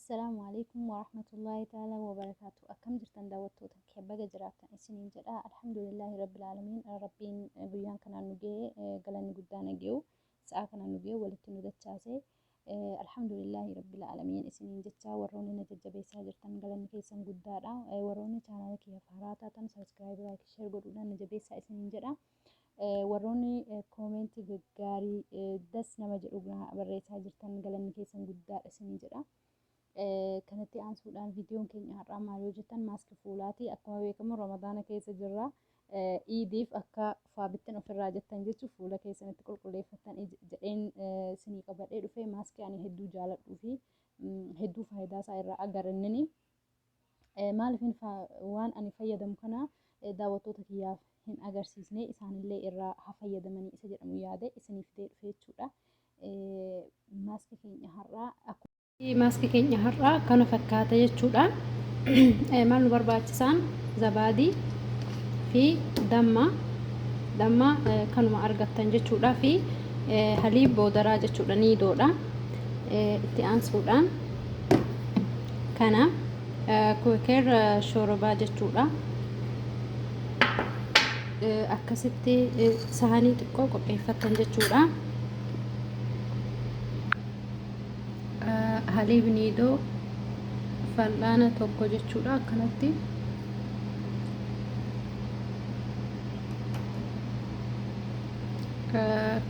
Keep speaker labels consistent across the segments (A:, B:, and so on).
A: Assalaamu Aleeykum Warahmatullaahi Ta'aalaa Wabarakaatuh. Akkam jirtan daawwattoota kiyya, baga jiraattan isiniin jedha. Alhamdulillaahi Rabbil Aalamiin. Rabbiin guyyaan kanaan nu ga'e galanni guddaan hage'u. Sa'aa kanaan nu ga'e, walitti nu dachaase. Alhamdulillaahi Rabbil Aalamiin isiniin jecha. Warroonni na jajjabeessaa jirtan galanni keessan guddaadha. Warroonni chaanaala kiyyaaf haaraa taatan subscribe, like, share godhuudhaan na jabeessaa isiniin jedha. Warroonni koomentii gaggaarii das nama jedhu barreessaa jirtan galanni keessan guddaadha isiniin jedha. Kanatti aansuudhaan viidiyoon keenya har'aa maal yoo jettan, maaskii fuulaati. Akkuma beekamu Ramadaana keessa jirra. Iidiif akka faabittan ofirraa jettan jechuun fuula keessanitti qulqulleeffattan jedheen isinii qabadhee dhufe, maaskii ani hedduu jaaladhuu fi hedduu faayidaa isaa irraa agarannini. Maaliifin waan ani fayyadamu kana daawwattoota kiyyaaf hin agarsiisne, isaanillee irraa haa fayyadamanii isa jedhamu yaade isinii fidee dhufe jechuudha. Maaskii keenya har'aa
B: Maaskii keenya har'aa kana fakkaata jechuudha. Maal nu barbaachisaan? Zabaadii fi damma, damma kanuma argattan jechuudha, fi haliib boodaraa jechuudha, niidoodha. Itti aansuudhaan kana kuweker shorobaa jechuudha. Akkasitti saanii xiqqoo qopheeffattan jechuudha. Haliib niidoo fal'aana tokko jechuudha akkanatti.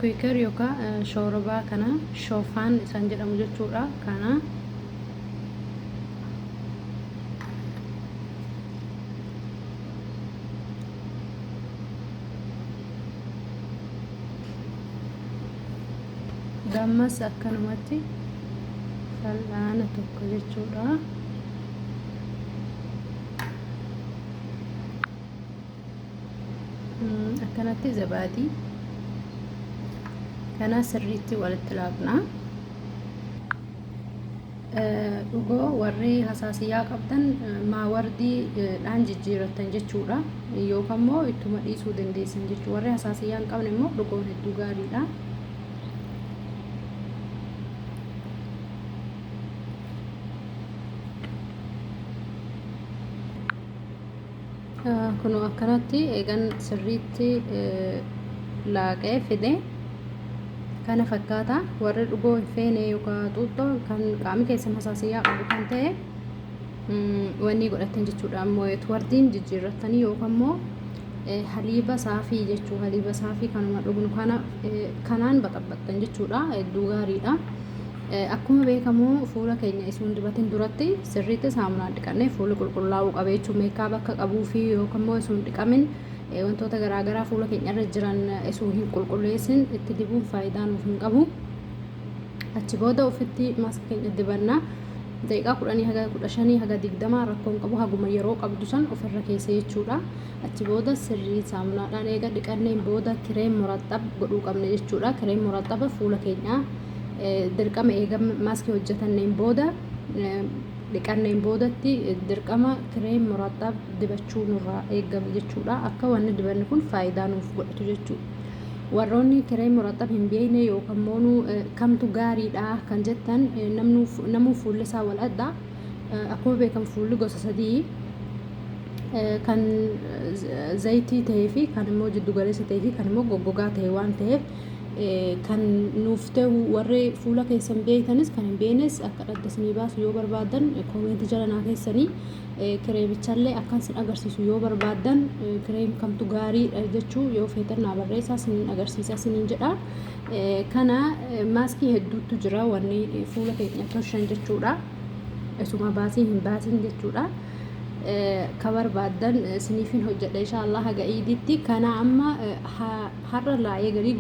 B: Kuiker yookaan shoorobaa kana, shoofaan isaan jedhamu jechuudha kana. Dammas akkanumatti fal'aana tokko jechuudha. Akkanatti zabaadii kana sirriitti walitti laaqna. Dhugoo warri hasaasiyyaa qabdan maawardii dhaan jijjiirattan jechuudha. Yookaan immoo ittuma dhiisuu dandeessan jechuudha. Warri hasaasiyyaa hin qabne immoo dhugoon hedduu gaariidha. Kunoo akkanatti eegan sirriitti laaqee fide, kana fakkaata. Warri dhugoo hin feene yookaan xuuxxoo kan qaamni keessan hasaasiyyaa qabu kan ta'e wanni godhattan jechuudha. Ammoo wardiin jijjiirrattanii yookaan immoo haliiba saafii jechuu, haliiba saafii kanuma dhugnu kana kanaan baxabbaxxan jechuudha. Hedduu gaariidha. Akkuma beekamu fuula keenya isuun dibatin duratti sirriitti saamunaan dhiqannee fuulli qulqullaa'uu qaba jechuun, meekaap akka qabuu fi yookaan immoo isuun dhiqamin wantoota garaagaraa fuula keenya irra jiran isuu hin qulqulleessin itti dibuun faayidaa nuuf hin qabu. Achi booda ofitti maaskii keenya dibanna. Daqiiqaa 10 haga 15 haga 20 rakkoon qabu, haguma yeroo qabdu san ofirra keessa jechuudha. Achi booda sirrii saamunaadhaan eega dhiqanneen booda kireem muraxxab godhuu qabna jechuudha. Kireem muraxxaba fuula keenyaa dirqama eega maaskii hojjetanneen booda, dhiqanneen boodatti dirqama kireem muraxxab dibachuu nurraa eegama jechuudha. Akka wanni dibanni kun faayidaa nuuf godhatu jechuudha. Warroonni kireem muraxxab hin beekne yookaan immoo kamtu gaariidha kan jettan, namuu fuulli isaa wal adda. Akkuma beekamu fuulli gosa sadii, kan zayitii ta'ee fi kan immoo jiddu galeessa ta'ee fi kan immoo goggogaa ta'e waan ta'eef, kan nuuf ta'u warri fuula keessan beektanis kan hin beeknes akka dhadda isinii baasu yoo barbaadan koomentii jala naa keessanii, kireemichallee akkan sin agarsiisu yoo barbaaddan, kireem kamtu gaariidha jechuu yoo feetan naa barreessaa, siniin agarsiisa siniin jedha. Kana maaskii hedduutu jira, wanni fuula keenya tolchan jechuudha. Isuma baasii hin baasin jechuudha. Ka barbaaddan siniifin hojjedha insha Allah haga iiditti. Kana amma har'a irraa eegalii,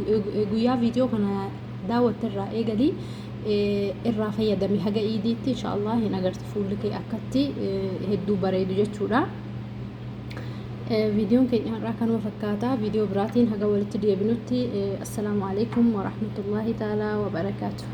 B: guyyaa viidiyoo kana daawwatte irraa eegalii irraa fayyadami, haga iidiitti insha Allah hin agarti fuulli kee akkatti hedduu bareedu jechuudha. Viidiyoon keenya har'aa kanuma fakkaata. Viidiyoo biraatiin haga walitti deebinutti, assalaamu alaikum warahmatullaahi ta'ala wabarakaatu.